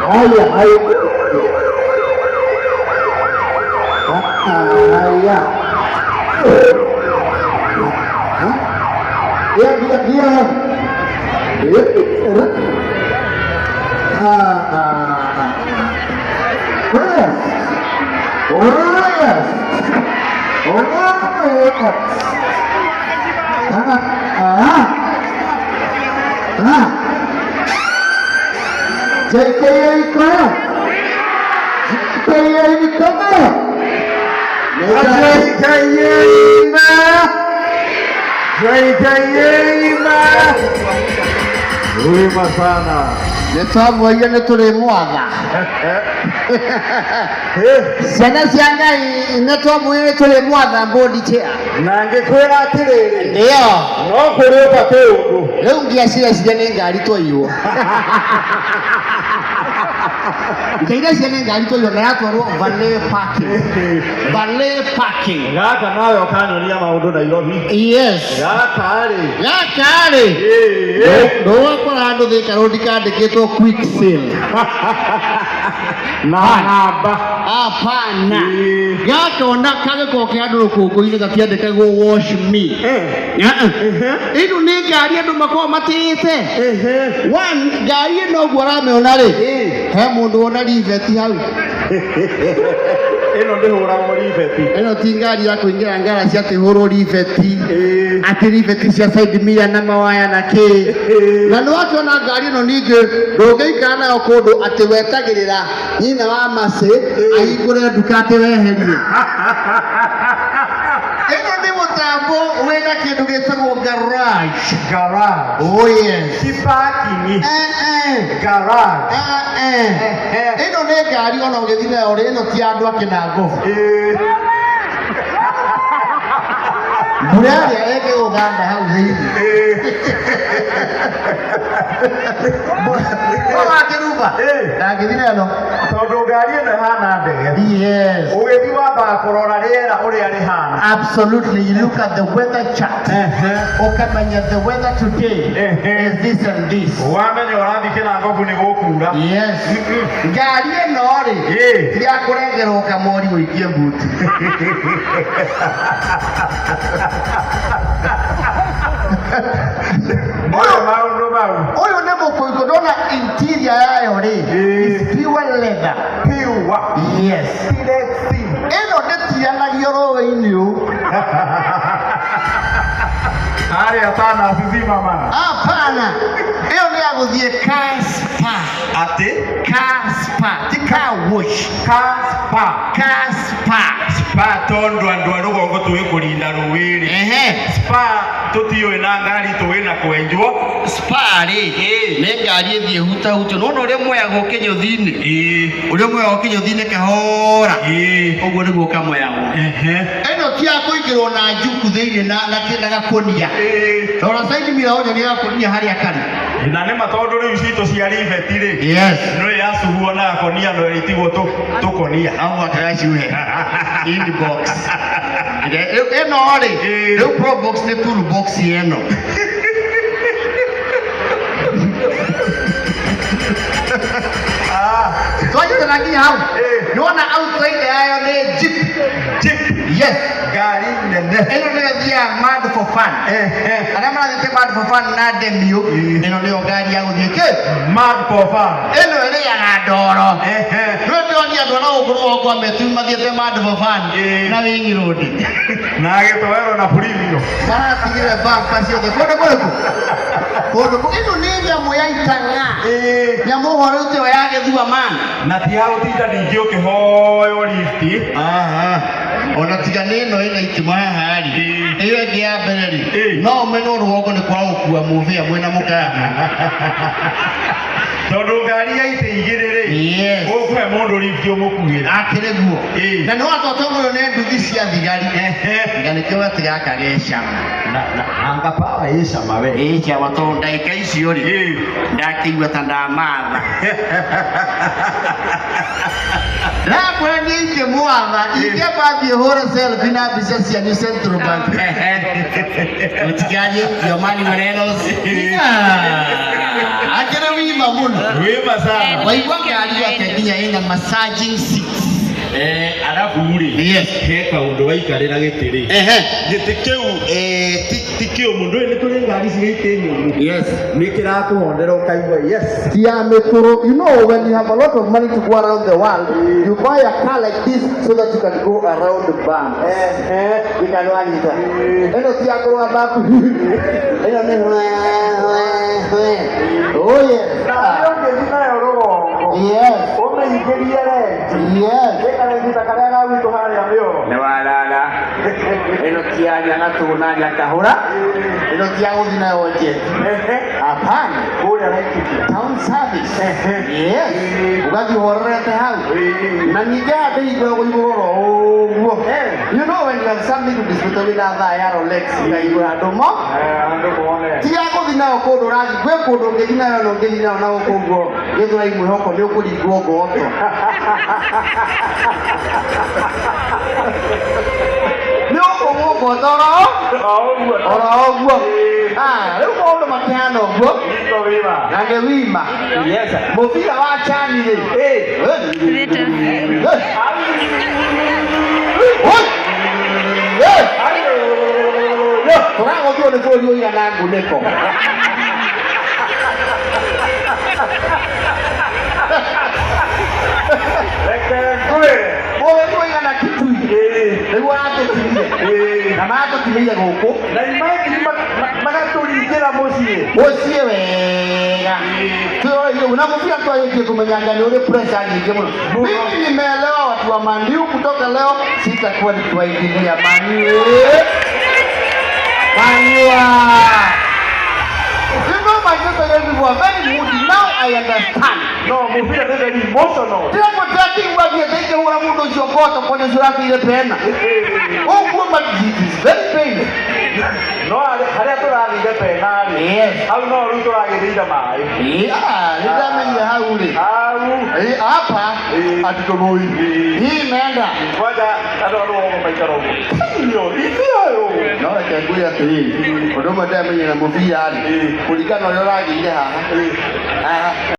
Haya, haya. Haya. Ya, ya, ya. Ah. Yes. Oh, yes. Oh, yes. Ah. Ah. JKI ko! JKI ko! JKI JKI Wima sana. Nĩ twamwĩrire nĩ tũrĩmwatha ciana cia Ngai, nĩ twamwĩrire nĩ tũrĩmwatha board chair. Na ngĩkwĩra atĩrĩrĩ, Ndio. No kũrĩ ũbatiĩ ũndũ. Rĩu ngiaciraciria nĩ ngari twaiywo, ngiairacia nĩ ngari twaiywo na yatwarwo valet parking, valet parking. Gaka nawe ũkanyonia maũndũ Nairobi. Yes. Gaka rĩ. Gaka rĩ, ndũgakora handũ Thika Road kandĩkĩtwo quick sale. Na namba. Hapana. Gaka ona kagĩkorwo ke handũ rũkũngũ-inĩ gatiandĩkagwo wash me. Ĩno nĩ ngari andũ makoragwo matĩĩte. One, ngari ĩno ũguo ũramĩona rĩ, he mũndũ wona ribeti hau? Ĩno ndĩhũragwo ribeti. Ĩno ti ngari ya kũingĩra ngaraci atĩ hũrwo ribeti, atĩ ribeti cia side mirror na mawaya na kĩ. Na nĩ wakĩona ngari ĩno ningĩ ndũngĩikara nayo kũndũ atĩ wetagĩrĩra nyina wa macĩ ahingũre nduka atĩ weherie. Ĩno nĩ mũtambo wĩna kĩndũ gĩtagwo garage. Garage. Oh yes. Ti parking. Eh, eh. Garage. Eh, eh. Ĩno nĩ ngari ona ũgĩthiĩ nayo rĩ, ĩno ti ya andũ akĩna ngobu. Mbura ĩrĩa ĩngĩgũthamba hau thĩinĩ. No wakĩruba. Ndangĩthiĩ nayo no. Tondũ ngari ĩno ĩhana ndege. Yes. Ũgĩthiĩ wambaga kũrora rĩera ũrĩa rĩhana. Absolutely. You look at the weather chart. Ũkamenya the weather today is this and this. Wamenya ũrathiĩ kĩnangobu nĩ gũkura. Yes. Ngari ĩno rĩ, ti ya kũrengerwo kamori ũikie mbuti. Ũyũ maũndũ mau. Ũyũ nĩ mũkũikũ, ndona interior yayo rĩ, is pure leather. Pure. Yes. Tilexi. Ĩno ndĩtianagio rũĩ-inĩ ũũ. Harĩa tana cicimamana. Hapana. Ĩyo nĩ ya gũthiĩ car spa. Atĩ? Car spa. Ti car wash. Car spa. Car spa. Spa tondũ andũ a rũgongo tũĩ kũrinda rũĩ-rĩ. Spa tũtiũĩ na ngari tũĩ na kwenjwo. Spa rĩ, nĩ ngari ĩthiĩ hutahutio. Nĩwona ũrĩa moyagwo kĩnyũthi-inĩ? Ũrĩa moyagwo kĩnyũthi-inĩ kahora. Ũguo nĩguo kamoyagwo. Ĩno ti ya kũingĩrwo na njuku thĩinĩ na gakũnia. Rora side mirror ũnyonie gakũnia harĩa karĩ. Na nĩ ma tondũ rĩu citũ cia ribeti rĩ. No yacuhwo na gakonia no ĩtigwo tũkonia. No mũhaka gacuhe. Inbox. Ĩno rĩ, rĩu Probox nĩ toolbox ĩno. Twanyitana nginya hau. Nĩwona outside yayo nĩ jeep. Jeep. Yes. Ngari nene. Ĩno nĩyo thiaga mad for fun. Arĩa marathiĩte mad for fun na ndemio, ĩno nĩyo ngari ya gũthiĩ kĩ? Mad for fun. Ĩno ĩrĩaga ndoro. Rĩu ndĩronia andũ arĩa gũkũ rũgongo kwa Metu mathiĩte mad for fun na Ring Road. Na gĩtoero na premium. Maratigire bampa ciothe kũndũ kũrĩkũ? Kũndũ kũ ĩno nĩ nyamũ ya itang'a. Nyamũ ũhoro tiyo ya gĩthua man. Na ti ya gũtinda ningĩ ũkĩhoywo lift. Aha. Ona tiga nĩ ĩno ĩna itimũ haha rĩ, ĩyo ĩngĩ ya mbere rĩ, no ũmenwo rũgongo nĩ kwaga gũkua mũbĩa mwĩna mũkana. Tondũ ngari ya itĩ igĩrĩ rĩ, ũkũhe mũndũ lift ũmũkuĩre. Akĩrĩ guo. Na nĩ watotong'orio nĩ nduthi cia thigari. Na nĩkĩo gati gaka ge cama. Na anga pawa ĩ cama we. Ĩ cama tondũ ndagĩka icio rĩ, ndakĩigua ta ndamatha. Ndakwĩra niĩ ingĩmwatha, ingĩamba thiĩ hũre selfie na mbica cianyu Central Bank. Mũtikanjĩtie mani manenos. Akĩrĩ wima mũno. Wima sana. Waigua ngari yake nginya ina massaging seats. Arabu rĩ, Yes. he kaũndũ waikarĩra gĩtĩ rĩ, gĩtĩ kĩu ti kĩũmũ, ndũĩ nĩ kũrĩ ngari cirĩ itĩ nyũmũ. Yes. Nĩ kĩrakũhondera ũkaigua yes. Tia metro, you know when you have a lot of money to go around the world, you buy a car like this so that you can go around the bump. You can run it. Ĩno ti ya kũrũa bump. Ĩno nĩ hwe. Oh yes. Na ũngĩthiĩ nayo rũgongo, Yes. ũmĩingĩrie renji, Yes. ĩkarenji ta karĩa ga gwitũ harĩa mĩoro. Nĩ warara. Ĩno ti ya nyagatũ na nyakahũra. Ĩno ti ya gũthiĩ nayo jet. Hapana. Kũrĩa Laikipia. Town service. Yes. Ũgathiĩ ũhorerete hau. Na ningĩ haha ndĩhingũragwo igũrũ oro ũguo. You know when you have something to dispute wĩna thaa ya Rolex ũkaigua andũ mo. Andũ mone. Ti ya gũthiĩ nayo kũndũ ũrathiĩ, gwĩ kũndũ ũngĩthiĩ nayo na ũngĩthiĩ nayo na gũkũ ũguo Gĩthũrai mwĩhoko nĩ ũkũringwo ngoto. Nĩ ũkũgwo ngoto oro O ũguo. oro ũguo. Ah, rĩu maũndũ makĩhana ũguo Niko wima. na nĩ wima. Yes. Mũbira wa chani rĩ. Eh. Tũragũthio nĩ bũrũri ũigana ngunĩko. Reke ngwĩre. Bũrũri ũigana Kitui nĩguo aratũtimire na maratũtimĩire gũkũ Na imagine magatũringĩra mũciĩ. Mũciĩ wega. Twĩroreire na mũbira twarĩkie kũmenya nĩ ũrĩ pressure nyingĩ mũno. Mimi nimeelewa watu wa Man U, kutoka leo sitakuwa nikiwaingilia Man U. Man U. You know Manchester United were very moody. Now I understand. No, mũbira nĩ very emotional. Ndĩramwĩtĩra kĩigua thiĩte ingĩhũra mũndũ ũcio ngoto kwani ũcio ũrateire pena. Ũguo but it is very painful. No harĩa tũrathire pena rĩ, Yes. hau no rĩu tũragĩrĩire maĩ. Yeah, nĩndamenyire hau rĩ. Hau. Hapa hatutoboi. Hii imeenda. Kwanja andũ a rũgongo maikara ũguo. Iyo, ithiĩ ũyũ. No reke ngwĩre atĩrĩrĩ, ũndũ ũmwe ndamenyire na mũbira rĩ, kũringana na ũrĩa ũragĩire haha. Haha.